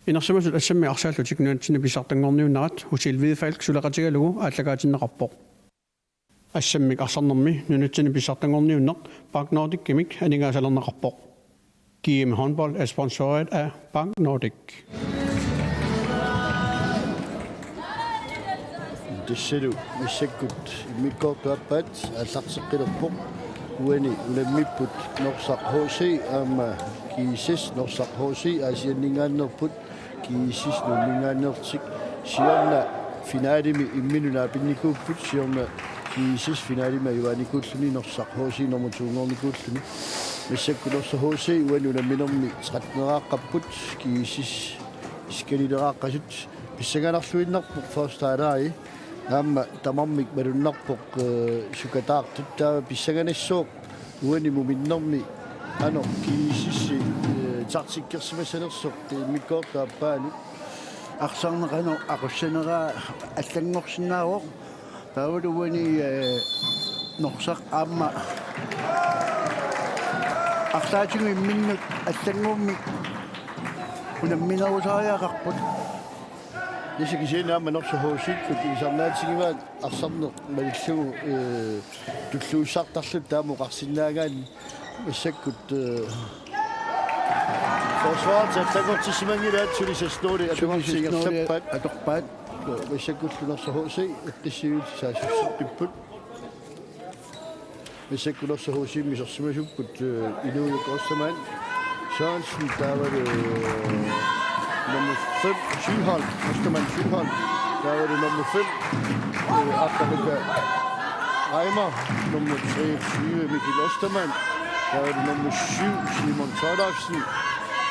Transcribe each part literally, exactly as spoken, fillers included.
Inersimasut assammik arsaallutik nunatsinni pissartanngorniunnerat Usiil Hvidefalk suleqatigalugu aallakaatinneqarpoq. Assammik arsarnermi nunatsinni pissartanngorniunneq Park Nordicimik aningaasalerneqarpoq. G M Håndbold er sponsoreret af Park Nordic. Tassalu massakkut immikkoortup aappaat aallarteqqilerpoq. Uani unammipput Norsaq H C aamma G S S. Norsaq H C Aasianninngaanneerput, G S S Nuumminngaanneersik. Siorna finalimi imminnut naapinnikuupput, siorna G S S finalimi ajugaanikuulluni Norsaq H C nummer to-nngornikuulluni. Massakkut Norsaq H C uani unamminermi tretten-eraaqqapput, G S S sekundileraqqasut. Pissanganarluinnarpoq første halvleg. Aamma tamarmik malunnarpoq, eh, sukataartut, taava pissanganassaaq uani muminnermi qanoq G S S-i, eh, taktikkersimassanersoq immikkoortup aappaani. Arsarneq qanoq aqussaneraa allanngorsinnaavoq. Taavalu uani, eh, Norsaq aamma arlaatigut imminnut allannguummik unamminerusariaqarput. Tassa kisianni aamma Norsaq H C-kkut ilisarnaatigivaat arsarneq malillugu, eh, tulluussartarlutik taama oqarsinnaagaanni. Massakkut, eh, forsvarertik allanngortissimanngilaat, suli seks nul atornertik ingerlappaat. Atorpaat. Massakkullu Norsaq H C eqqissiviit saassusseqqipput. Massakkut Norsaq H C-mi isersimasupput, eh, Inuujuk Ostermann Sørensen, taavalu, eh, nummer fem, Sygholm, Ostermann Sygholm, taavalu nummer fem, eh, Artaluka Reimer, nummer treogtyve, Mikkel Ostermann, taavalu nummer syv, Simon Thorleifsen,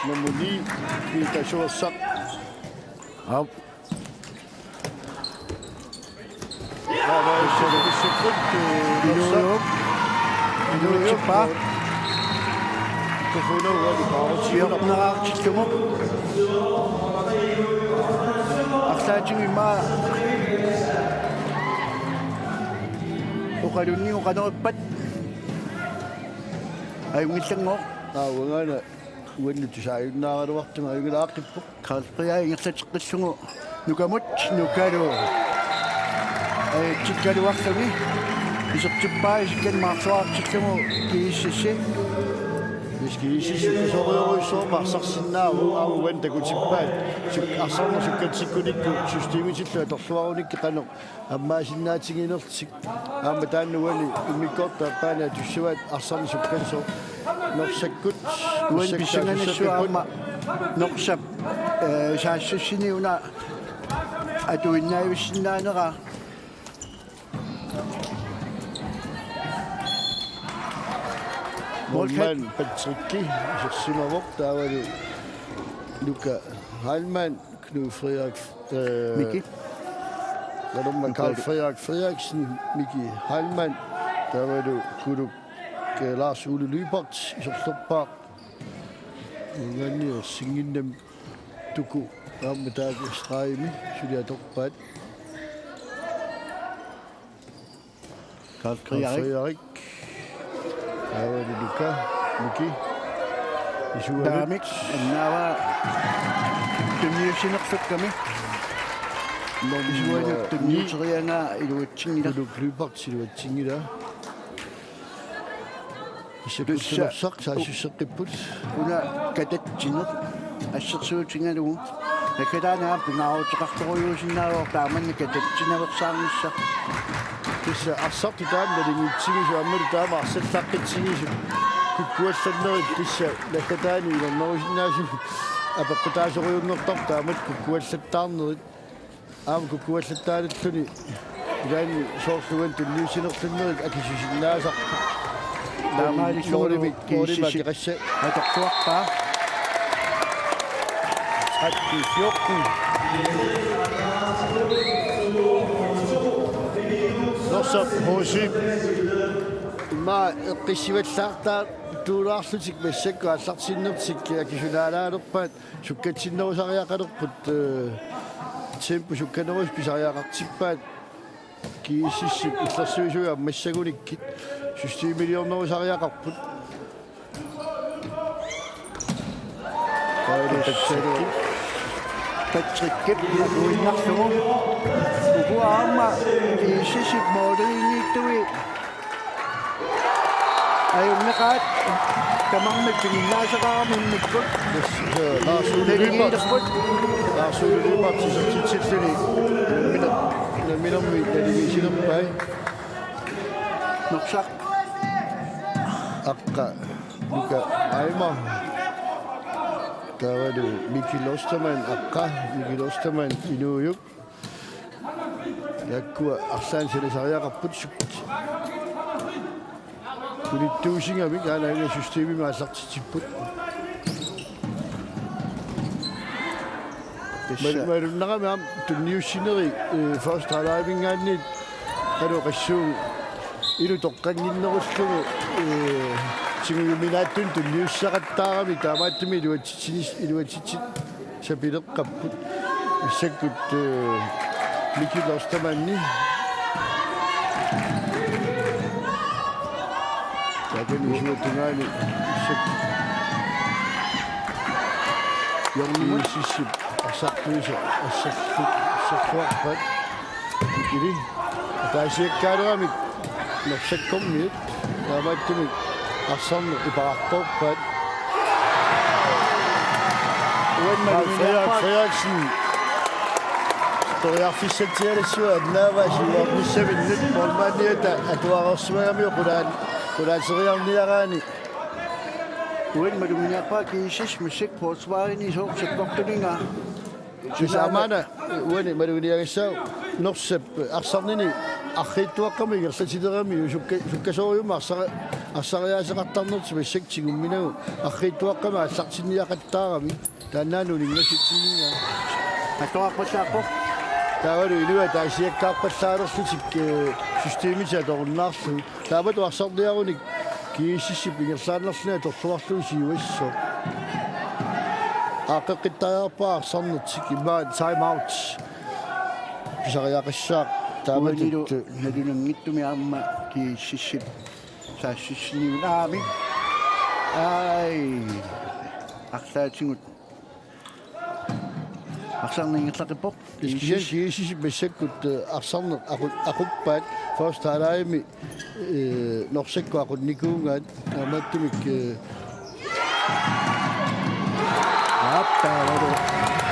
nummer ni, Peter Sorsaq. Au. Inuujuk. Inuujuppaa. Siorneraartillugu. Arlaatigut immaqa oqalunniup qanoq ippat. Ajunngillanngooq. Aa, uangaana uannut tusaajunnaaraluartunga ajunngilaaqqippoq. Karl Frederik ingerlateqqillugu Nukamut, Nukalu. Ee, tikkaluarluni. Isertippaa isikkan maarluartillugu G S S. G S S sukkasoorujussuarmik arsarsinnaavoq, aamma uani takutippaat. Suk-, arsarneq sukkatsikkunikku systemitillu atorluarunikkit qanoq ammaasinnaatiginertik. Aamma taanna uani immikkoortup aappaani atussavaat arsarneq sukkasoq Norsakkut. Uani pissanganassuaq aamma Norsap, eh, saassussini una atuinnaavissinnaaneraa. Målmand Patrick isersimavoq, taavalu Luka Heilmann, Knud Frederik, eh, Miki. Taanna Karl Frederik Frederiksen, Miki Heilmann, taavalu Kuluk, eh, Lars Ole Lyberth iserlerpaaq. Uangaanniit ersinnginnami Tuku aamma taakku stregimi suli atorpaat. Karl Frederik. Frederik. Taavalu Luka. Miki. Isuanut. Taamik. Annaava. Tunniussinersukkami. Nummer isuanut ni. Tunniuteriagaa iluatsinngilaq. Kuluk Lyberth iluatsinngilaq. Tassa. Issakullunersaq saassusseqqipput. Una katatsineq assersuutigalugu. Naggataani aamma pingaaruteqartorujussuusinnaavoq taamanna katatsinaveersaarnissaq. Tassa arsartut taama nalingitsigisut aammalu taama arsallaqqittigisut kukkuallannerit tassa naggataani ilernerusinnaasut apeqqutaasorujunngortarput taamatut kukkuallattaarnerit. Aamma kukkuallattaarluni ilaanni soorlu uani tunniussinerlunnerit akisusinnaasarput. Taamaalilluni målimik, målimik G S S akeqassaaq. Atortuarpaa. Tretten fjorten. Norsaq H C. Immaqa eqqissivallaartaartuulaarlutik massakkut aallartinnertik akisunaalaalerpaat. Sukkatsinnerusariaqalerput, eh, tempo sukkanerusumik pisariaqartippaat. G S S-ip illersuisuup ammassagunikkit systemiliornerusariaqarput. Taavalu tassalu Patrick Kjær akuinnarlugu. Ukua aamma G S S-ip målinngittui ajunneqaat, tamarmik piginnaasaqarami immikkut. Lars Ole Lyberth. Naligiilerput. Lars Ole Lyberth isertitsilluni. Namminermi naligiissilerpai. Norsaq. Aqqa Nuka Reimer. Taavalu Mikkel Ostermann, aqqa Mikkel Ostermann, inuujuk. Taakkua arlaannik sanasariaqarput suk-, unittuusigamik aana systemimik aallartitsipput. Tassa. Mal-, malunnarami aamma tunniussinerit, øh, første halvlegiminngaanniit qanoq qassuunga ilu toqqannginnerullugu, øh, tigujuminaatsunik tunniussaqattaarami, taamaattumik iluatsitsinis-, iluatsitsit- sapileqqapput. Massakkut, øh, Mikkel Ostermanni. Taakani isuata tungaani massakkut. Hjørnemut. G S S-ip arsartuisa asserlu-, asserluarpat. Mikili. Ataasiakkaalerami Norsakkormiut. Taamaattumik arsarneq ipaartorpaat. Uanna Frederik Frederiksen. Periarfissatsialassuaq annaavaa siuarnissaminnut målmandiata atuarersimagamiuk qulaan-, qulaateriarniaraani. Uanna maluginiarpaa G S S massakkut forsvarini sooq sakkortuninnga. Kisianni maanna uani maluginiagassaaq Norsap arsarnini arriitsuaqqamik ingerlatilerami sukka-, sukkasoorujummik arsari-, arsariaaseqartarnertik massakkut tigumminagu arriitsuaqqamik aallartinniaqattaarami taannaana uninngasitsininnga. Atuarpallaarpoq. Taavalu inuit ataasiakkaarpallaalerlutik, øh, systemit atorunnaarlugu. Taamatut arsarniarunik G S S-ip ingerlaannarluni atorluarlugu siuassooq. Aaqqeqqittariaqarpara arsarnertik immaqa time out. Pisariaqassaaq taamatuttut. Uanilu nalunanngitsumik aamma G S S-ip saassussiniunnaami. Ai. Arlaatigut. Arsarneq ingerlaqqippoq. Kisianni G S S-ip massakkut, øh, arsarneq aqu-, aquppaat første halvlegimi, øh, Norsakkut aqunnikuugaat taamaattumik, øh, Aap, taavalu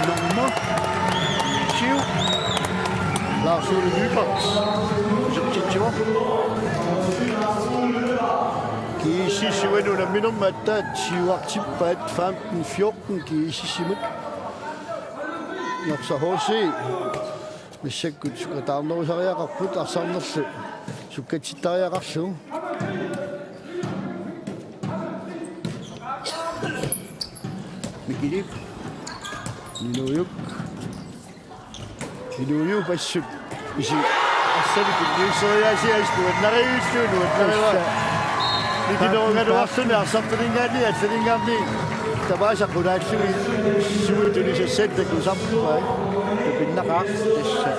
nummer syv. Lars Ole Lyberth. Isertitsivoq. G S S-ip uani unamminermi aatsaat siuartippaat femten fjorten G S S-imut. Norsaq H C. Massakkut sukkataarnerusariaqarput arsarnerlu sukkatsittariaqarlugu. Mikili. Inuujuk. Inuujuk assut. Isi. Assalu tunniusseriaasiat assut nuannarivillugu nuannariva. Tassa. Mikinerugaluarluni arsartuninngaanniit allaninngaanniit tamaasa qulaallugit suut tunisassaat takusarpai. Tupinnaqaaq tassa.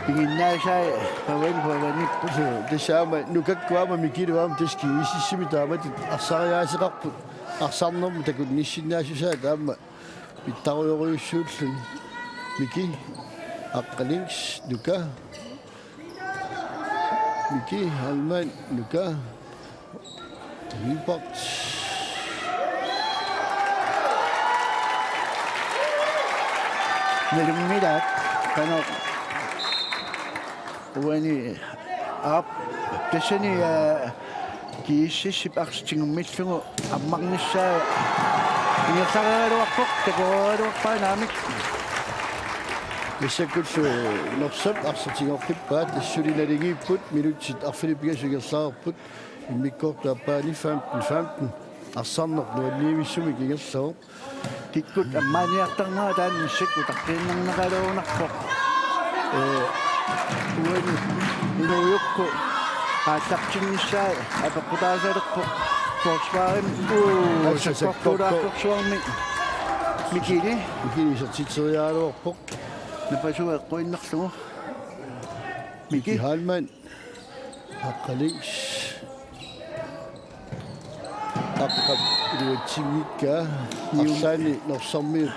Piginnaasai pavan pavanippu. Tassa aamma Nukakkut aamma Mikilu aamma tassa G S S-imi taamatut arsariaaseqarput. Arsarnermut takunnissinnaassusaat aamma pitsarujorujussuulluni. Miki, Aqqa Lings, Nuka. Miki Heilmann, Nuka. Lyberth. Nalunngilaat qanoq uani aap tassani, aa, G S S-ip arsaq tigummillugu ammarnissaa ingerlareeraluarpoq, takoreeraluarpaa naamik. Massakkut, øh, Norsap arsaq tigoqqippaat, tassa suli naligiipput, minutsit arfineq-pingasut ingerlareerput, immikkoortup aappaani femten femten, arsarneq nuanniivissumik ingerlavoq. Kikkut ammaaniartarnera taanna massakkut utaqqiinnarneqaluunarpoq. Ee, uani inuujukkut aallartinnissaa apeqqutaasalerpoq forsvarimi. Uu, tassa sakkortuulaartorsuarmik. Mikili. Mikili isertitseriaraluarpoq. Napasua eqquinnarlugu. Miki. Miki Heilmann. Aqqa Lings. Aqqa iluatsinngikkaa. Niu-, arlaanni Norsarmiut.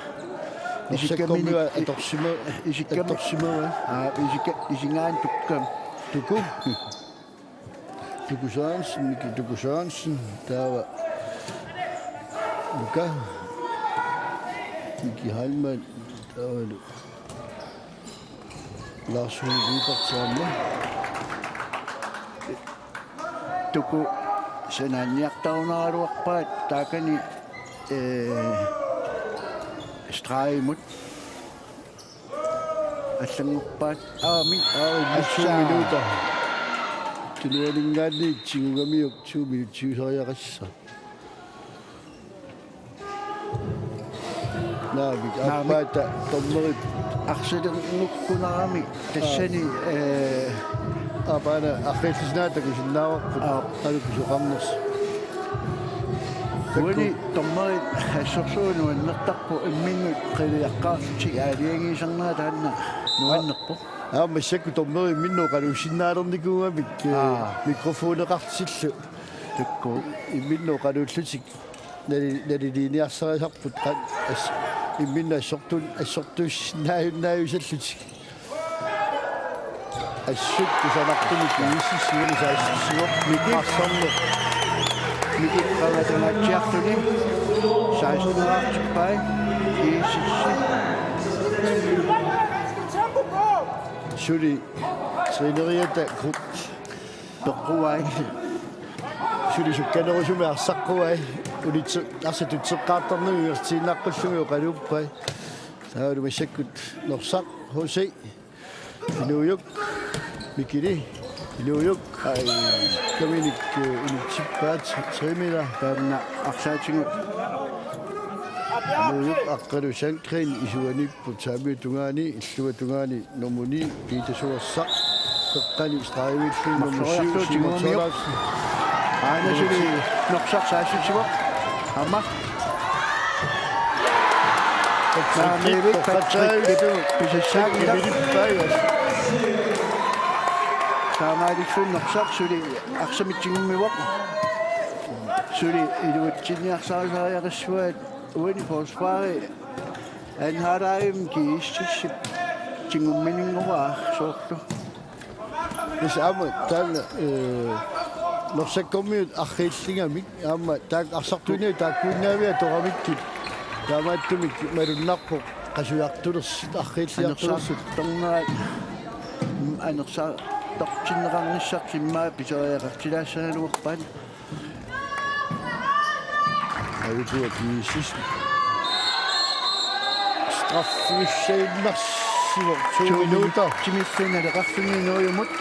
Isikkamini Norsakkormiut atorsimava. Isikkamini. Atorsimava. Aa, isikka-, isigaanni Tukkami. Tuku. Tuku Sørensen, Miki Tuku Sørensen, taava Luka, Miki Heilmann, taavalu Lars Ole Rudolph saamma. Tuku sanaanniartarunaraluarpaat taakani, ee, stregimut. Allanngorpaat aamma. Aamma Assaa. Tuumiluuta. Tunuaninngaanniit tigugamiuk tuumilutsiusariaqassaaq. Naamik, naamik. Aappaata dommerit. Arsalernukkunarami tassani, ee, aappaana arriillisinaataku sinnaavarput. Aap. Alukusoqarnersi. Uani dommerit assorsuaq nuannertarpoq imminnut qiviaqqaarlutik aalajangiisarnerat taanna nuannerpoq. Aamma massakkut dommerit imminnut oqaluussinnaalernikuugamik, ee, aa, mikrofoneqartillu. Takuuk. Imminnut oqaluullutik. Nali-, naliliiniarsarisarput qan-, as-, imminnut assortun-, assortuussinnaajunnaajusallutik. Assut kusanartumik I S S-ip siuani saassussivoq. Miki. Arsarneq. Miki qangatangaatsiarluni. Saassussivoq. I S S. Suli træneriata Kurt. Peqquai. Suli sukkanerusumik arsaqquai. Unitsi-, arsaq tutseqqaartarneri uertiinnaqqullugu oqaluuppai. Taavalu massakkut Norsaq, H C. Inuujuk, Mikili. Inuujuk. Ai. Kaminik, ee, unitsippaat, tremila. Taanna arsaatigut. Inuujuk, Aqqalu Sandgreen, isuaniippoq saamiup tungaani, illuatungaani. Nummer ni, Peter Suersaq. Qeqqani stregimiilluni nummer syv, Simon Thorleifsen. Aana suli Norsaq saassussivoq. Aamma. Naamik, Patrick Patrick pisassaanngilaq. Taamaalilluni Norsaq suli arsamik tigummivoq. Suli iluatsinniarsarisariaqassuaat uani forsvari. Anhalaim kiississip tingummininnguaq soorlu. Tassa aamma taanna, ee, Norsakkormiut arriilligamik aamma taakku arsartuinnavik taakkuinnaviat atoramikkit taamaattumik malunnarpoq qasujartulersut arriilliartulersut. Anersartornerat, anersartortinneqarnissartik immaqa pisariaqartilaassagaluarpaat. Avutua Kiisis. Straffiussaaginnarsivoq to minutter. Timiffinnaleqarfimmi Nuujumut.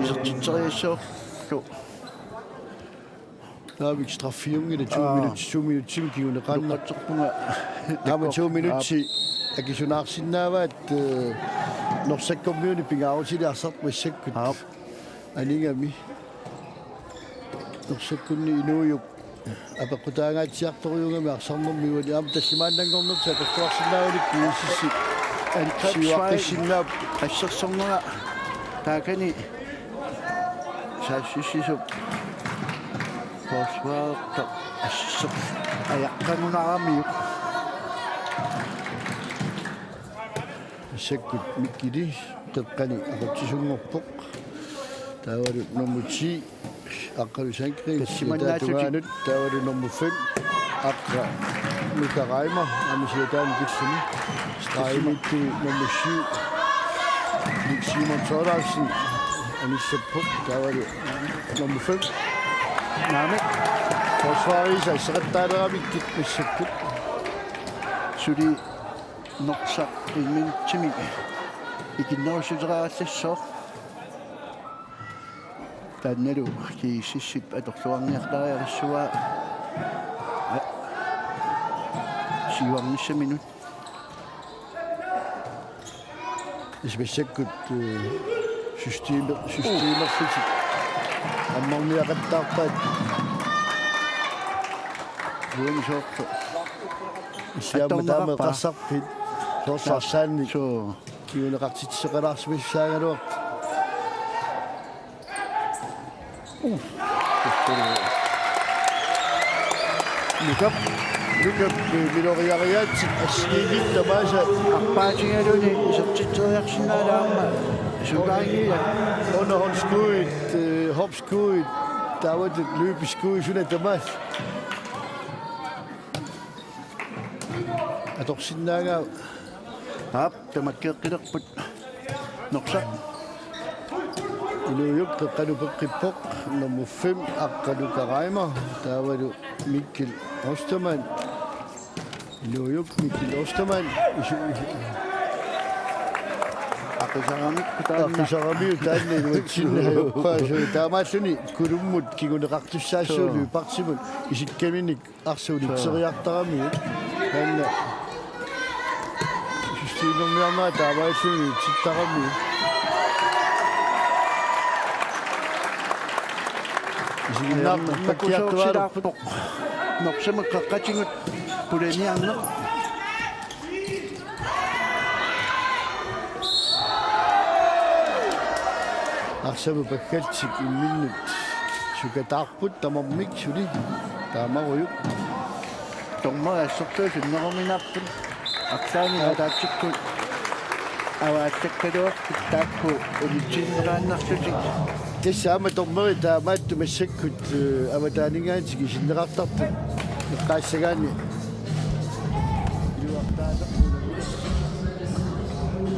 Isertitseriassaarlu. Naamik straffiunngilaq to Aa. Minutsit, to minutsit kinguneqaannaq. Nuqatserpunga. Aamma to minutsit akisunaarsinnaavaat, ee, Norsakkormiuni pingaarutilik arsartoq massakkut. Aap. Anigami. Norsakkunni Inuujuk. Apeqqutaangaatsiartorujuugami arsarnermi uani aamma tallimaannanngornertik atorluarsinnaavanik kiisissi. Angrebsfejl. Siuaqqissinnaap. Assersornera. Taakani. Saassussisup. Forsvarertoq assut ajaqqagunaramiuk. Massakkut Mikili qeqqani aqutsisunngorpoq. Taavalu nummer ti, Aqqalu Sandgreen, tassimannaassutik. Siataata tungaanut, taavalu nummer fem, Aqqalu Nuka Reimer, aamma siataanut killuni. Stregimiittumi nummer syv, Nick Simon Thorleifsen, anissappoq, taavalu nummer fem. Naamik. Forsvarisa seqattaaleramikkit massakkut. Suli Norsaq imminutsimik ikinnerussuteqarallassaaq. Taannalu kiisissip atorluarniartariaqassuaa. Siuarnissaminut. Ismassakkut, ee, systemer-, systemerlutik ammarniaqattaarpaat. Uani soorlu. Issiamma taama attorneqarpa. Qassarpit. Soorlu arsaannik. Suu. Kinguneqartitsisoqalaarsimassaagaluartoq. Nukap, nukap, eh, miloriariaatsit assigiinngitsut tamaasa. Arpaatigaluni isertitseriarsinnaalaarmat sukarinngilat. Underhåndsskud, eh, hopskud, taamatut løbeskud, suna tamaasa. Atorsinnaagaat. Aap, tamakkeeqqilerput. Norsaq. Inuujup Qeqqanut peqqippoq, nummer fem, Aqqalu Karaima, taavalu Mikkel Ostermann. Inuujup Mikkel Ostermann. Isu-, isu-, Aqisaramiuk taanna. Aqisaramiuk taanna iluatsinnaajuppaasuu. Taamaalluni Kulummut kinguneqartussaassuugut. Suu. Partiimut isikkaminik arsaq unitseriartaramiuk. Taanna systemermiarnera taamaalluni unitsittaramiuk. Isiginnaarpakkiartuaalerput. Aamma kusoorsilaarpoq. Norsamut Qeqqatigut pulaniarneq. Arsamut pakkaltik imminnut sukataarput tamarmik suli taamarujuk. Dommeri assorsuaq sinneruminarput. Arsaani Aa. ataatsikkut avaatsakkaluarput taakku unitsinneqaannarlutik. Tassa aamma dommeri taamaattumik massakkut, eh, avataaninngaanniit tikisinneqartarput. Eqqaassagaanni.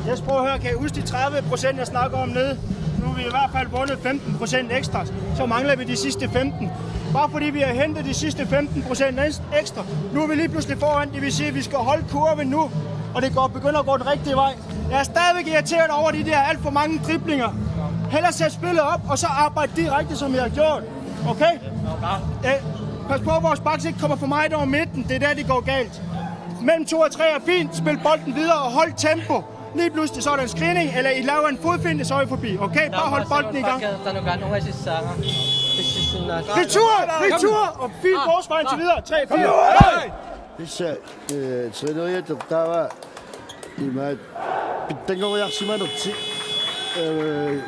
Yes, prøv at høre, kan I huske de tredive procent, jeg snakker om nede? Nu har vi i hvert fald vundet femten procent ekstra, så mangler vi de sidste femten. Bare fordi vi har hentet de sidste femten procent ekstra, nu er vi lige pludselig foran. Det vil sige, at vi skal holde kurven nu, og det går, begynder at gå den rigtige vej. Jeg er stadigvæk irriteret over de der alt for mange driblinger. Hellere sætte spillet op, og så arbejde direkte, som vi har gjort. Okay? Øh, pas på, at vores backs ikke kommer for meget over midten. Det er der, det går galt. Mellem to og tre er fint. Spil bolden videre og hold tempo. Lige pludselig så er der en screening, eller I laver en fodfinte, så er I forbi. Okay? Bare hold bolden i gang. Retur! Retur! Og fint forsvar indtil videre. Tre fire. Tassa, eh, træneriata taava imaat pitsanngoriarsimanertik. Eh,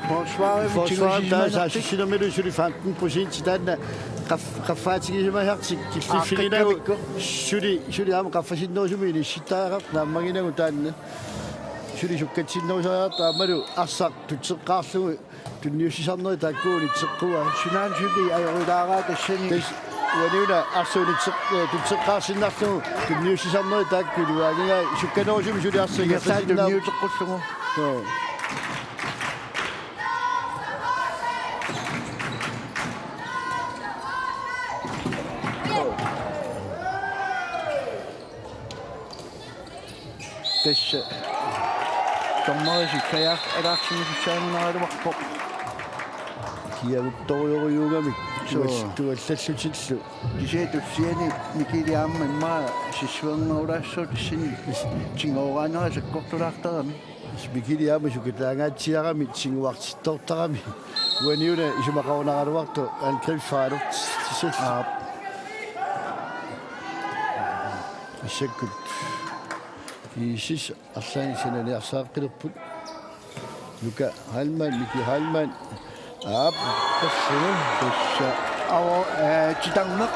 forsvarimut tigusimanertik. Forsvarimut taava saassussinermilu suli femten procent taanna qaf-, qaffaatigisimagaluarlutik killiffiginagu. Aaqqikkamikku. Suli, suli aamma qaffasinnerusumik inissittariaqartoq naammaginagu taanna. Suli sukkatsinnerusariaqartoq aammalu arsaq tutseqqaarlugu tunniussisarnerit taakku unitseqquaat. Sunaana suli ajorilaaraat tassani. Tassa uaniuna arsaq unitseq-, eh, tutseqqaarsinnarlugu tunniussisarnerit taakku iluaanigai sukkanerusumik suli arsaq ingerlaannaq tunniuteqqullugu. Soo. Tassa dommerisi kajaaralaarsimasussaanngikkaluarpoq. Kiaguttorujussuugamik. Soo. Tuas-, tuallallutillu. Kisianni tussiani Mikili aamma immaqa sissuernerulaassuutissinni. Tigooraanera sakkortulaartarami. Mikili aamma sukataangaatsiarami tiguartittoortarami. Uaniuna isumaqarunaraluartoq angrebsfejl. Aap. Massakkut. Isis arlaannik sananiarsaaqqilerput. Luka Heilmann, Miki Heilmann. Aap, tassa. Tassa. Avo, eh, titarneq.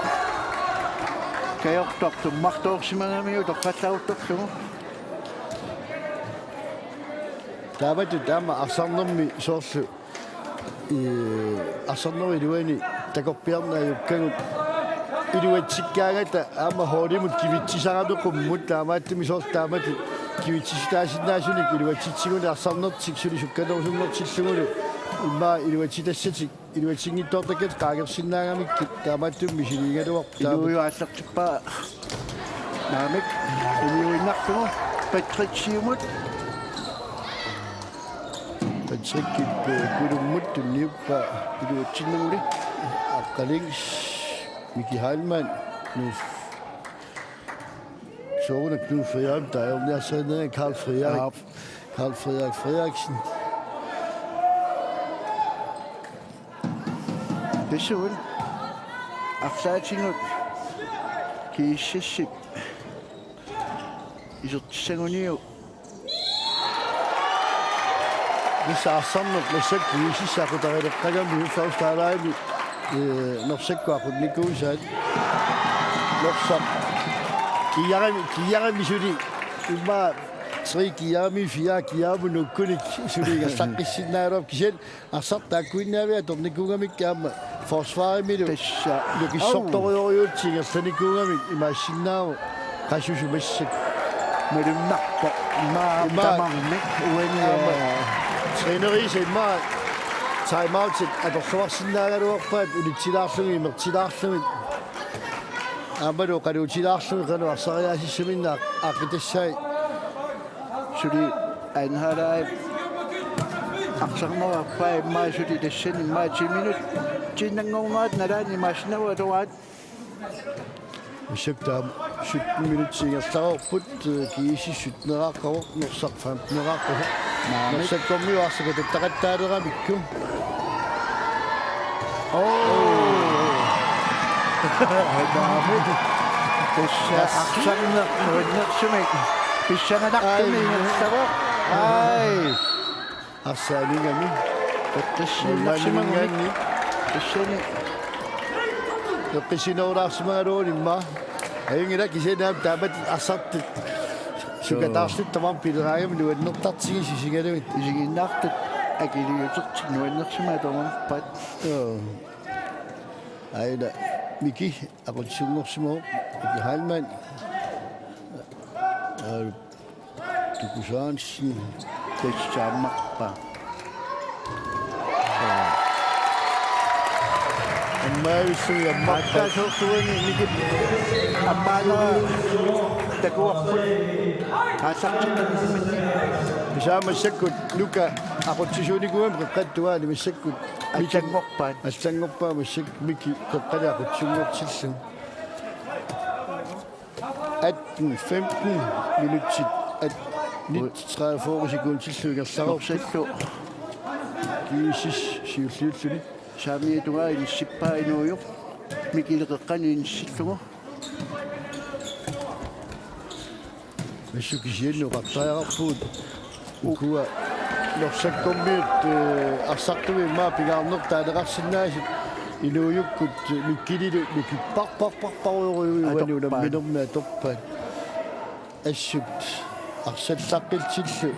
Kajortoq tummartoorsimagamiuk toqqallaaruttorlugu. Taamatut aamma arsarnermi soorlu, eh, arsarnerup iluani takorpiarneq ajukkagut iluatsikkaangata aamma holdimut kivitsisarami qummut taamaattumik soorlu taamatut kivitsisitaasinnaasunik iluatsitsigunik arsarnertik suli sukkanerusunnertillugulu immaqa iluatsitassatik iluatsinngitsoortakkatik qaangersinnaagamikkit taamaattumik misiliigaluarput taama. Inuujuit aallartippaa naamik inuuinnarlugu Patrick siumut. Patrickip, eh, Kulummut tunniuppaa iluatsinnaguli. Aqqalings, Miki Heilmann, Knud. Sooruna Knud Frederik, taava ajorniarsarineq Karl Frederik. Aap. Karl Frederik Frederiksen. Desuden arlaatigut GSS-ip isertissaguniuk. Tassa arsarneq massakkut GSS-ip aqutarileqqagamiuk first halvlegimi Ee, Norsaq aqqutinnikuusaat. Norsaq. Kiarami, kiarami suli. Immaqa tre kiarami, fire kiarami nuukkunik suli ingerlaqqissinnaagaluarpoq kisianni arsaq taakkuinnaavik atornikuugamik aamma forsvarimilu. Tassa. Nukissortorujussuuvoq ingerlanikuugamik imaassinnaavoq. Qasusumassak. Malunnarpoq. Immaqa Immaqa tamarmik uani aamma. Træneriisa immaqa timeoutit atorluarsinnaagaluarpaat unitsilaarlugit, imertilaarlugit. Aammalu oqaluutilaarlugit qanoq arsariaasissaminnik aq-, aqqutassai. Suli anhalai arsarneruarpaa immaqa suli tassani immaqa ti minut. Tiinnanngornerat nalaani imaassinnaavoq atoraat. Massakkut taama sytten minutsit ingerlareerput, GSS sytteneqarpoq, Norsaq femteneqarpoq. Naamik. Norsaq aamma arsaq katattaqattaaleramikkit. Oo. Naamik. Tassa arsarneq nuannersumik pissanganartumik. Ai. Ingerlavoq. Ai. Arsaaningami. Tassani. Tassani. Eqqissinerulaarsimagaluarluni immaqa. Ajunngilaq kisianni aamma taamatut arsartut. Sukataarlutik tamarmik pileraangamik nuannertartigit isigalugit. Isiginnaartut akiliutertik nuannersimaat tamarpaat. Joo. Aina Miki aqutsunngorsimavoq. Miki Heilmann. Aa, Tuku Sørensen. Tassa ammarpaa. Ammaavissui ammarpaa. Aatsaat soorlu uani Mikip ammaanera takuarput. Aallarteqqinnerminni. Kisianni massakkut Nuka aqutsisuunikuugami qeqqata tungaani massakkut. Allanngorpaat. Allanngorpaat massakkut Miki qeqqata aqutsunngortillugu. Atten femten minutsit, at-, nitten tredive sekundillu ingerlareerput. Norsaq. GSS siulliulluni. Saamiata tungaa inissippaa Inuujoq. Mikile qeqqani inissillugu. Massakkut kisianni oqartariaqarpugut. Ukua Norsaq aamma, eh, arsartumik immaqa pingaarnertut taaneqarsinnaasut Inuujukkut Mikililu nukipparparparparujussuuvoq uani. Atorpaat. Unamminermi atorpaat. Assut arsallaqqillutillu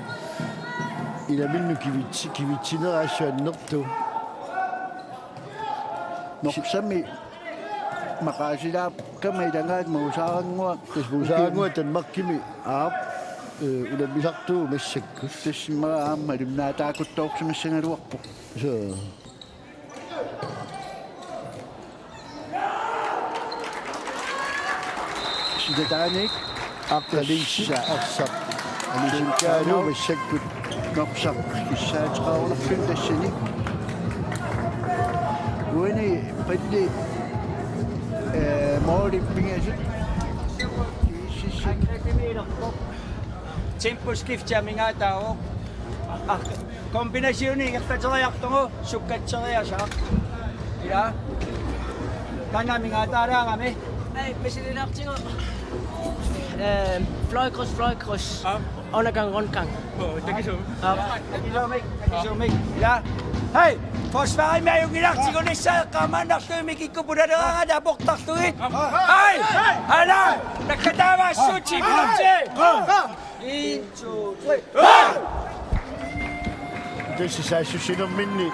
ilaminnut kivitsi-, kivitsinerat assut annertooq. Norsami maqaasilaakkama ilagaat Muusaaranngua. Tassa Muusaaranngua Danmarkimi. Aap. Eh, unammisartuuvoq massakkut. Tassa immaqa aamma lunnaataakuttoorsimassagaluarpoq. Soo. Silataanik. Aqqalinsi. Tassa. Arsaq. Alusikkaalu massakkut. Norsaq kissaateqarnerluni tassani. Uani palli, eh, måli pingasut. Temposkifti amigaataavoq. Ar-, kombinationi ingerlateriarlugu sukkatseriasaaq. Ja. Taanna amigaataalaarami. Ai, misililaartigu. Eh, fløjkryds, fløjkryds. Ja. Undergang, rundgang. Åh, det kan så. Ja. Takisuumik, takisuumik. Ja. Hej! Forsvarimi ajunngilartigu nissaeqqaamaannarlugit Mikikkut pulaleeraangata aportarlugit. Hej! Hala! Takkataava assuutsi minutsi! En, to, tre. Tassa saassussinerminni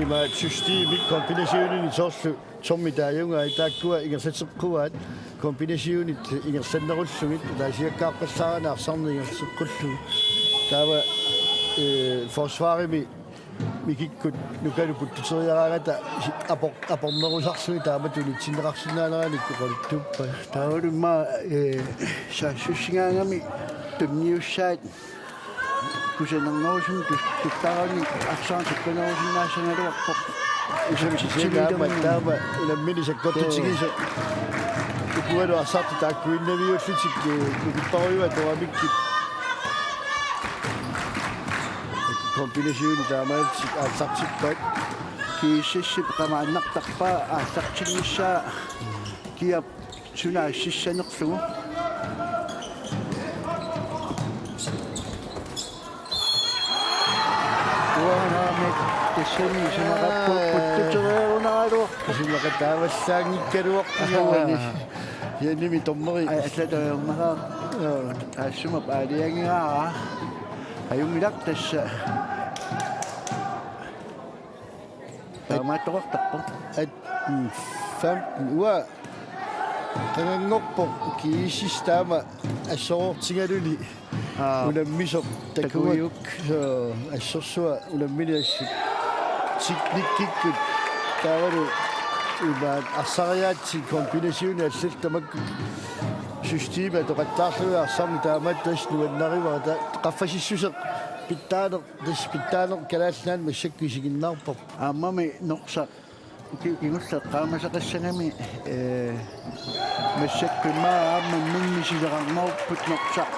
ima systemik kombinationini soorlu Tommy taajugai taakkua ingerlateqquaat kombinationit ingerlannerullugit ataasiakkaarpallaarani arsarneq ingerlateqqullugit. Taava, eh, forsvarimi Mikikkut Nukalu puttuteriaraangata si-, apor-, apornerusarlugit taamatut unitsinneqarsinnaaneranik oqaluttuuppai. Taavalu immaqa, eh, saassussigaangami tunniussaat kusanarnerusumik tu-, tuttaraanni arsaq sukkanerusinnaassagaluarpoq. Usamik sinaammat taama unammineq sakkortutigisoq. Ukualu arsartut taakkuinnaviullutik, eh, nukipparujuat atoramikku. Kombinationi taamaalillutik aallartippaat. GSS-ip qamaannartarpaa aallartinnissaa kiap sunaassissanerlugu. Uangaamik Sani isumaqarpugut puttutereerunaraluarpoq. Isumaqataavallaanngikkaluarpoq uani. Janimi dommeri. Ai, allatut ajornaqaaq. Joo. Taassuma paaliangigaara. Ajunngilaq tassa. Taamaattoqartarpoq. At, mm, femten uanga qanganngorpoq G S S taama assorortigaluni. Aa, unammisoq takujuk. Takujuk. Soo, assorsua unammineq assut. Teknikkikkut taavalu imaat arsariaatsit kombinationit allallu tamakku systemi atoqattaarlugit arsarneq taamaattoq assut nuannarivara, taava qaffasissuseq pitsaaneq, tassa pitsaaneq Kalaallit Nunaanni massakkut isiginnaarparput. Aammami Norsaq ukiut kingulliit eqqaamasaqassagami, ee, massakkut immaqa aamma imminnut sileqarnerupput Norsaq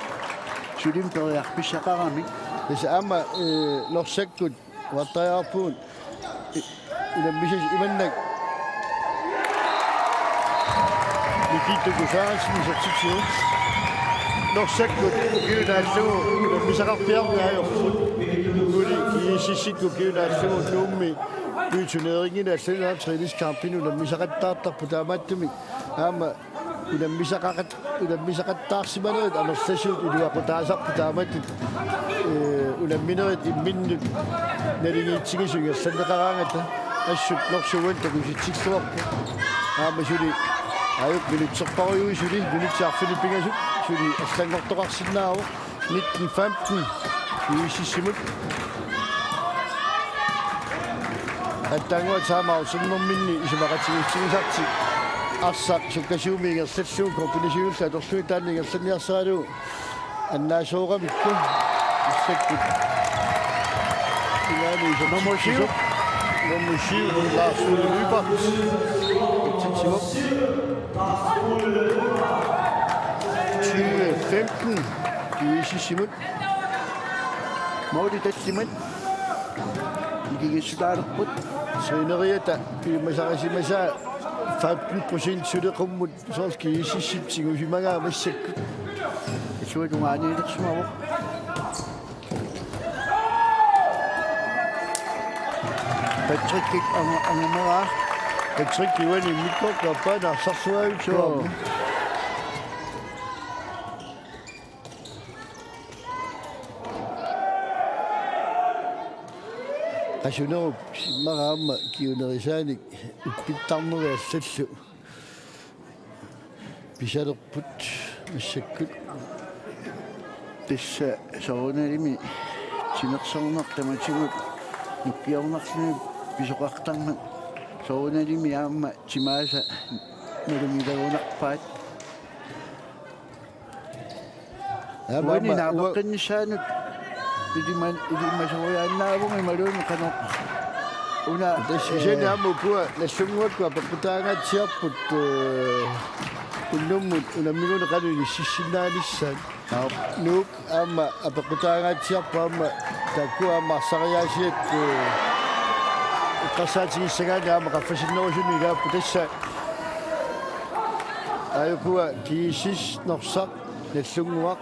sulimmik periarfissaqaramik. Tassa aamma, ee, Norsakkut uattariaqarpugut, ee, unammisasi imannak Nikita Kusaasen isertitsivoq. Norsakkut ukiunaallugu unammisaqarpiarneq ajorput. Uuli G S S-ikkut ukiunaallugu Nuummi Bytuneringinik allanut træningscampinik unammisaqattaartarput, taamaattumik aamma unammisaqaqat-, unammisaqattaarsimanerit amerlasuut iluaqutaasarput taamatut, ee, unamminerit imminnut naligiitsigisut ingerlanneqaraangata assut Norsaq uani takusitsilluarpoq. Aamma suli aajuku minutserparujuit suli, minutsit arfineq-pingasut suli allanngortoqarsinnaavoq. Nitten femten G S S-imut. Aatsaannguaq timeoutinerminni isumaqatigiissigisartik arsaq sukkasuumik ingerlallugu kombinationillu atorlugit taanna ingerlanniarsaralugu annaasooramikku. Massakkut ilaani isertitsisoq. Nummer syv. Nummer syv, Lars Ole Lyberth. Isertitsivoq. Tyve femten. G S S-imut. Måli tallimat. Ikigissutaalerput. Træneriata piumasarisimasaa femten procent suleqummut soorlu G S S-ip tigusimagaa massakkut. Isuatungaaniilersimavoq. Patrick anga-, angameraa. Patrick uani immikkoortoq aappaanut arsarsuaavippoq. Joo. Qasunerup immaqa aamma kingunerisaanik uppittarnerit allallu pisalerput massakkut. Tassa soorunalimi timersorneq tamatigut nukkiornarluni pisoqartarmat soorunalimi aamma timaasa nalunngilagunarpaat. Aamma, uani aamma, uanga naapeqqinnissaanut ilima-, ilimasoriaannaavunga imaluunniit qanoq. Una, tassa kisianni, ee, aamma ukua Nagdlunguakkut apeqqutaangaatsiarput, ee, unnummut unammigunik qanoq inississinnaanissaat. Aap. Nuuk aamma apeqqutaangaatsiarput aamma taakku aamma arsariaasiat, ee, eqqarsaatigissagaanni aamma qaffasinnerusunut ilaapput tassa. Aajukua G S S, Norsaq, Nagdlunguaq,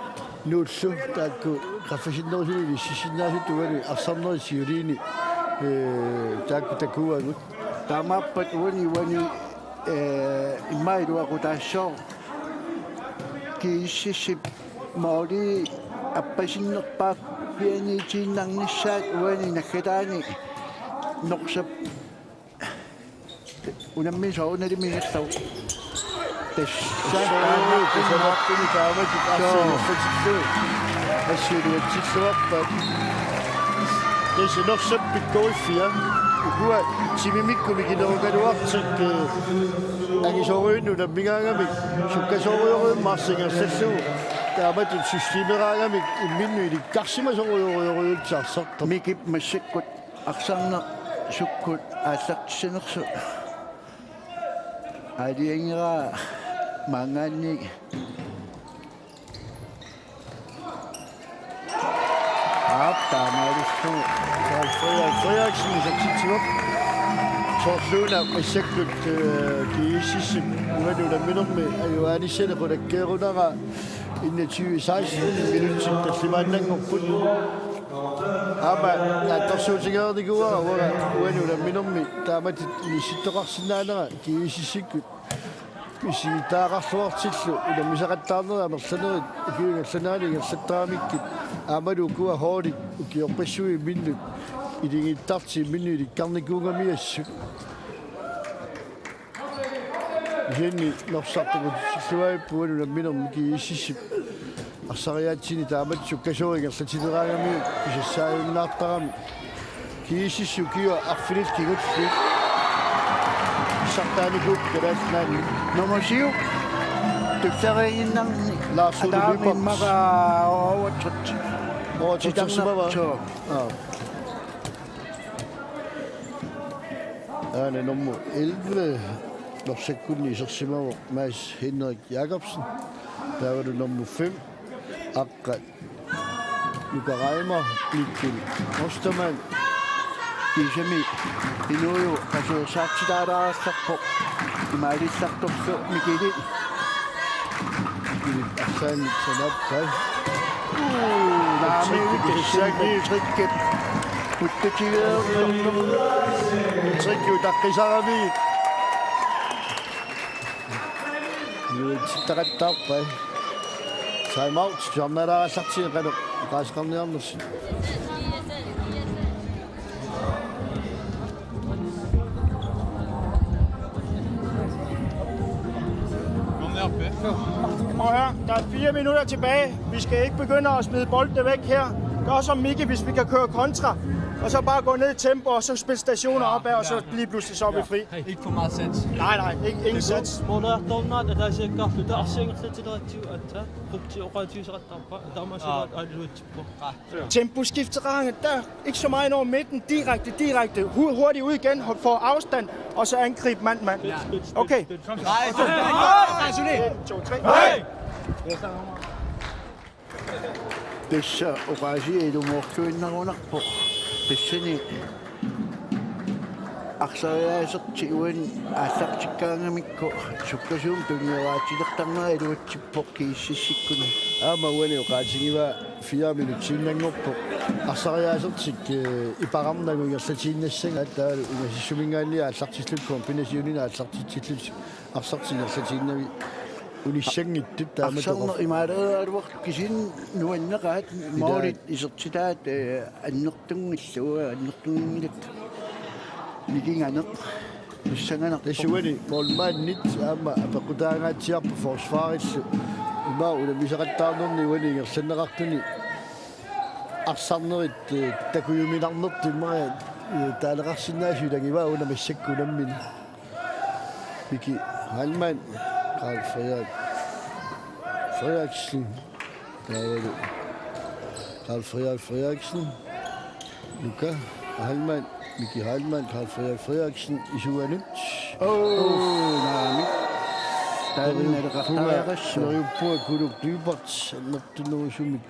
Nuullu, taakku qaffasinnerusunut inissisinnaasut uani arsarnerit siuliini, ee, taakku takuagut. Taamaappat uani, uani, ee, immaqa iluaqutaassooq G S S-ip måli appasinnerpaaffianiitiinnarnissaat uani naggataani Norsap unammineq soorunalimi ingerlavoq. Tassa. Soorunalimi taamatik. Joo. Arsiinersatillu. Assiuluatsilluarpaat. Tassa Norsap pikkoriffia. Ukua timimikkumik inerugaluartik, ee, angisoorujunnik unammigaangamik. Sukkasoorujorujummi arsaq ingerlallugu. Taamatut systemeraangamik imminnut ilikkarsimasorujorujorujussuartarpoq. Mikip massakkut arsarneq sukkut aallartissanersoq. Aalajangeraa maanngaanniit. Aap, taamaalillugu. Frederik Frederiksen isertitsivoq. Soorluuna massakkut, ee, G S S-ip uani unamminermi ajugaanissani qulakkeerunaraa enogtyve seksten minutsit tallimaannanngorput. Aamma naatsorsuutigereernikuuara uanga uani unamminermi taamatut inissittoqarsinnaanera G S S-ikkut misigittagaqarluartillu unammisaqattaarnerit amerlanerit ukiup ingerlanerani ingerlattaramikkit aammalu ukua holdit ukiorpassuit imminnut ilingiittartut imminnut ilikkarnikuugamiassut. Kisianni Norsaq takutitsilluarpoq uani unamminermi G S S-ip arsariaatsini taamatut sukkasuumik ingerlatileraangamiuk kisassaajunnaartarami. G S S ukiup arfinilinni kingullerni pissartaanikuupput Kalaallit Nunaanni. Nummer syv. Tussariiginnarni. Lars Ole Lyberth. Immaqa over to. Over to. Titarnartoq. Aa. Aana nummer elleve. Norsakkunni isersimavoq Mads Henrik Jakobsen. Taavalu nummer fem. Aqqa Nuka Reimer, Mikkel Ostermann. Kiisami inuuju qasuersaartitaalaareerparput. Imaalissartorlu Mikili. Mikili arsaannik sanaappai. Uu, naamik, naamik, trikki. Uttutigeertorlu. Trikki utaqqisarami. Iluatsittaqattaarpai. Time out, tusarnaalaarallartigu qanoq oqaaseqarniarnersoq. Prøv at høre, der er fire minutter tilbage. Vi skal ikke begynde at smide bolde væk her. Gør som Miki, hvis vi kan køre kontra. Og så bare gå ned i tempo, og så spille stationer opad, og så lige pludselig så er vi fri. Ikke for meget sats. Nej, nej, ikke, ingen sats. Målajortornaat ataasiakkaarluta arsiangerlatileratigut aatsaat. Qupti oqaatigisaqattaarpaa. Taamaasivaat aaliluatsippoq. Temposkifterang, der ikke så meget ind over midten. Direkte, direkte. Hu-, hurtigt ud igen. Hold for afstand. Og så angrib mand, mand. Okay. En, to, tre. Tassa oqaasii ilumoorluinnarunarpoq. Tassani arsariaasertik uani aallartikkaangamikku sukkasuumik tunniusaatilertarnera iluatsippoq G S S-ikkuni. Aamma uani oqaatigivaa fire minutsiinnanngorpoq. Arsariaasertik, eh, ipararnagu ingerlatiinnassagaat taavalu ungasissuminngaanniit aallartillutik kombinationini aallartitsillutik arsartik ingerlatiinnavik unissanngitsut taamatut. Arsarneq imaalereeraluartoq kisianni nuanneqaat. Ilaa. Målit isertitaat, eh, annertunngillat, annertunngilaat. Nikinganeq. Pissanganarpoq. Tassa uani målmandit aamma apeqqutaangaatsiarput forsvarillu. Ima unammisaqattaarnerni uani ingerlanneqartuni arsarnerit, eh, takujuminarnertut immaqa, eh, taaleqarsinnaasut ilagivaa una massakkut unammineq. Miki Heilmann, Karl Frederik Frederiksen, taavalu Karl Frederik Frederiksen, Nuka Heilmann, Miki Heilmann, Karl Frederik Frederiksen, isuanut. Oo, naamik. Taanna naleqartariaqassaaq. Neriuppunga Kulup Lyberth, annertunerusumik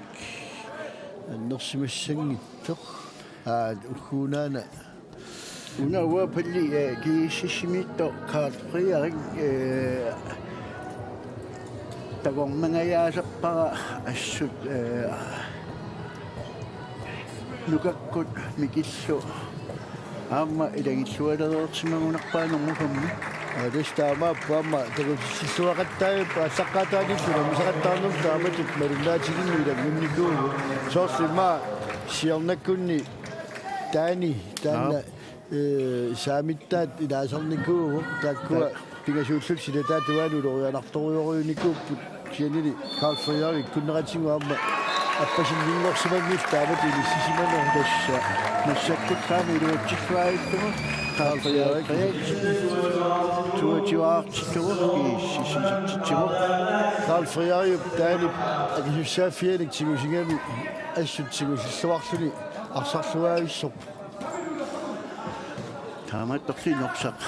annersimassanngitsoq. Aa, ukkuunaana. Una uanga palli, eh, G S S-imiittoq Karl Frederik, eh, takornangajaasarpara assut, eh, Nukakkut Mikillu aamma ilagillualereersimagunarpaa nummer fem. Aa, tassa taamaappoq aamma takutitsilluaqattaarput aallaqqaataaniillu unammisaqattaarnermut taamatut malunnaatiginngilagut ilanngunnikuuvugut. Soorlu immaqa siornakkunni Taani, taanna, aap, eh, saamittaat ilaasarnikuuvoq, taakkua, ta-, pingasuullutik silataat uani ulorianartorujorujunikuupput, kisiannili Karl Frederik ikkunneratigut aamma appasinninngorsimanngilaq taamatut inissisimaneq. Tassa massakkut taama iluatsilluarittugu Karl Frederik. Tuativaartillugu ississisertitsigu. Karl Frederik taanna akisussaaffianik tigusigami assut tigusilluarluni arsarluaavissorpoq. Taamaattorli Norsaq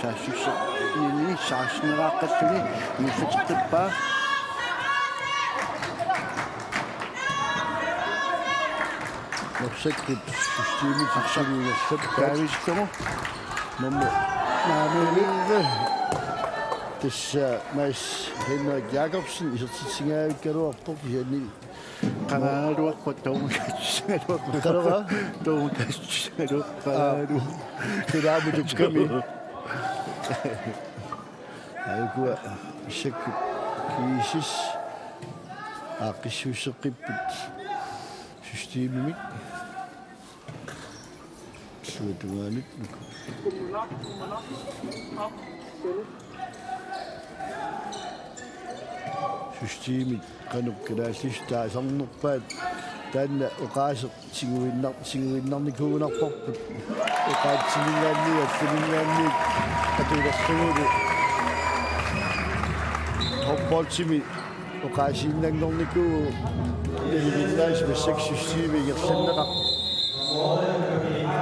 saassussaq nini saassinneraaqqalluni ingerlateqqippaa. Norsakkut systemit arsaq ingerlappaat. Kaavisillugu. Nummer naamili. Tassa Mads Henrik Jakobsen isertitsingaavikkaluarpoq kisianni Qangaaluarpat toornikassagaluarpat. Qanoq? Toornikassagaluarpat. Aa. Qangaalu. Tulaamutukkami. Aajukua massakkut GSS aaqqissuusseqqipput systemimik. Illuatungaanut. Systemit qanoq kalaallisut taasarnerpaat taanna oqaaseq tiguinnar-, tiguinnarnikuugunarparput. Oqaatsiminngaanniit, allaminngaanniit atulerlugulu. Håndboldimi oqaasiinnanngornikuuvoq, nalinginnaasumik massakkut systemi ingerlanneqartoq.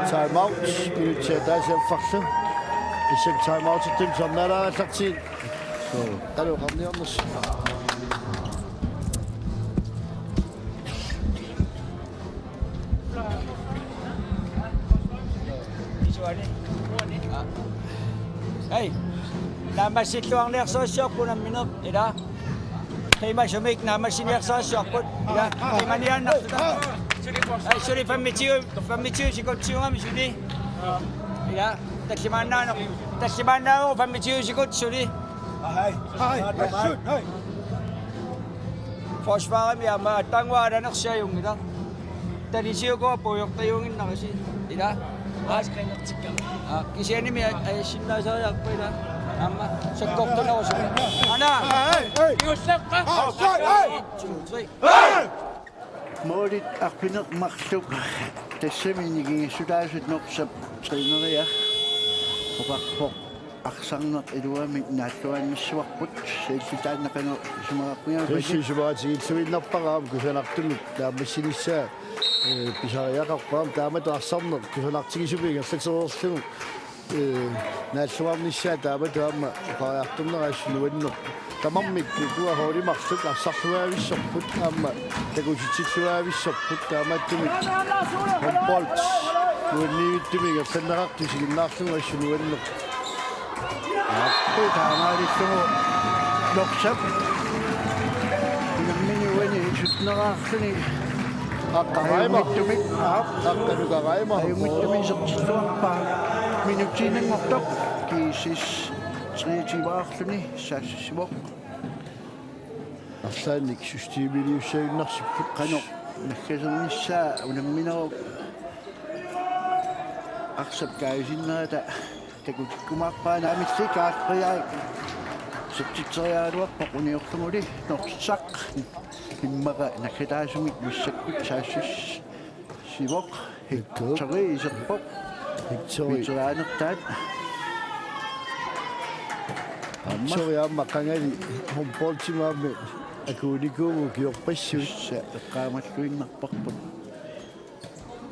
Time out, minutsit ataaseq affarlu. Massakkut time outertumik tusarnaalaarallartigit. Suu, qanoq oqarniarnersoq. Hej. Naammassilluarniarsarissavarput unammineq, ila. Qimasumik naammassiniarsarissavarput, ila. Qimaniaannartuta. Hej, suli femogtyve, femogtyve sekundiugami suli. Ila. Tallimaannaaneq. Tallimaannaavoq femogtyve sekund suli. Hej. Hej. Hej. Forsvarimi aamma aatsaannguaq alanersiajunngilaq. Talisiukoq puigortajuunnginnarisi. Ila. Aa, kisiannimi a-, ajassinnaasariaqarpoq ila. Aamma sakkortunerusumik. Ana! Hej, hej. Iulleqqa! Hej, hej. Two, three. Hej! Målit arfineq-marluk tassami nikingassutaasut Norsap træneriaq oqarpoq arsarneq iluamik naalluaannassavarput, saalli taanna qanoq isumaqarpunga? Saalli isumaqatigilluinnarpara aamma kusanartumik naammassinissaa, ee, pisariaqarpoq aamma taamatut arsarneq kusanartigisumik ingerlatereerlugu. Ee, naalluarnissaa taamatut aamma oqariartornera assut nuanneq. Tamarmik ukua holdit marluk arsarluaavissorput aamma takutitsilluaavissorput taamaattumik håndbold nuanniivittumik ingerlanneqartoq isiginnaarlugu assut nuanneq. Aappi taamaalillugu Norsap. Unammineq uani isuttuneraarluni. Aqqaraima. Ajunngitsumik, aap. Aqqanukaraima. Ajunngitsumik isertilluarpaa. Minuttiinnanngortoq. GSS treogtyve-arluni saassassivoq. Arlaannik systemiliussagunarsipput. Qanoq naggasernissaa unamminerup arsap kaavisinnerata takutikkumaarpaa, naammassi Kaarl Friarik isertitseriaraluarpoq uniorluguli. Norsaq immaqa naggataasumik massakkut saassassivoq. Hector. Hector iserpoq. Hector. Veteraanertaat. Aamma. Hector aamma qangali håndboldimik aamma akuunikuuvoq ukiorpassuit. Tassa eqqaamalluinnarparput.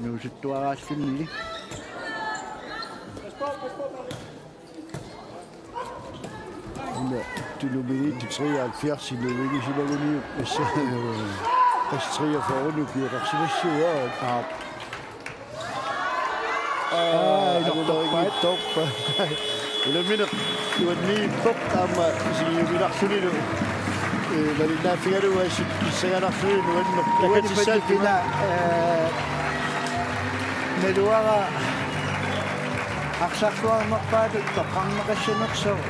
Nuusuttuaraallunni. Una tunuminit treoghalvfjerds inuuigisimaguniuk assa qas treogfyrre ukioqarsimassuuaa. Aap. Aa, aa, inortorpaat. Inortorpaat. Unammineq nuanniippoq aamma isigiuminarlunilu. Ee, malinnaaffigalugu assut pissanganarlunilu nuanneq. Uani takatissaat pallukina, ee, naluara arsarluarnerpaatut toqqarneqassanersoq.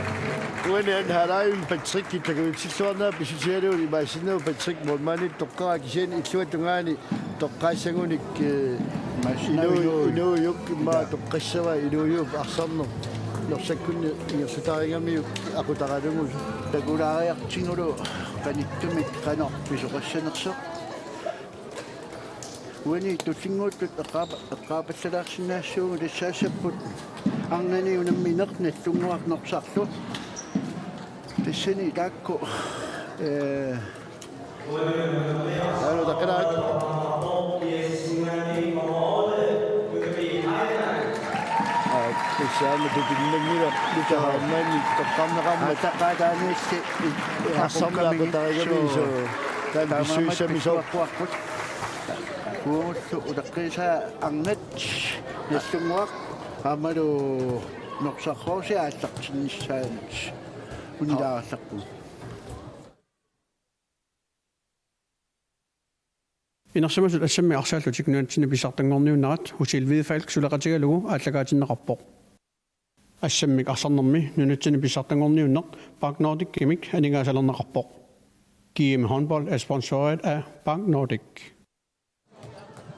Uani Anne Harlevim Patrick takutitsilluarnera pissutigalugu imaassinnaavoq Patrick målmandip toqqaraa kisianni illuatungaani toqqaassagunik, ee, Massakkut inuu-, inuu-, inuujuk immaqa toqqassava inuujuup arsarneq Norsakkunni ingerlataarigamiuk aqutaralugu. Takulaariartigulu qanittumik qanoq pisoqassanersoq. Uani tullinnguuttut eqqaapa-, eqqaapallalaarsinnaassuugut, tassaassapput arnani unammineq Nagdlunguaq Norsarlu. Tassani taakku, ee, Aana taqiraat. Aa, tassa aamma tupinnanngilaq, Luka Heilmann toqqarneqarmat. Aataqaataaniilli arsarneq aqukkamigit aqutarigamiuk suu. Suu. Taanna taamaammat pissuissamisoq. Pissuaqquarput. Uagullu utaqqiisaa arnat Nagdlunguaq aammalu Norsaq H C aallartinnissaanut unilaarallarpugut. Inersimasut assammik arsaallutik nunatsinni pissartanngorniunnerat Hotel Hvidefalk suleqatigalugu aallakaatinneqarpoq. Assammik arsarnermi nunatsinni pissartanngorniunneq BankNordicimik aningaasalerneqarpoq. G M Håndbold er sponsoreret af BankNordic.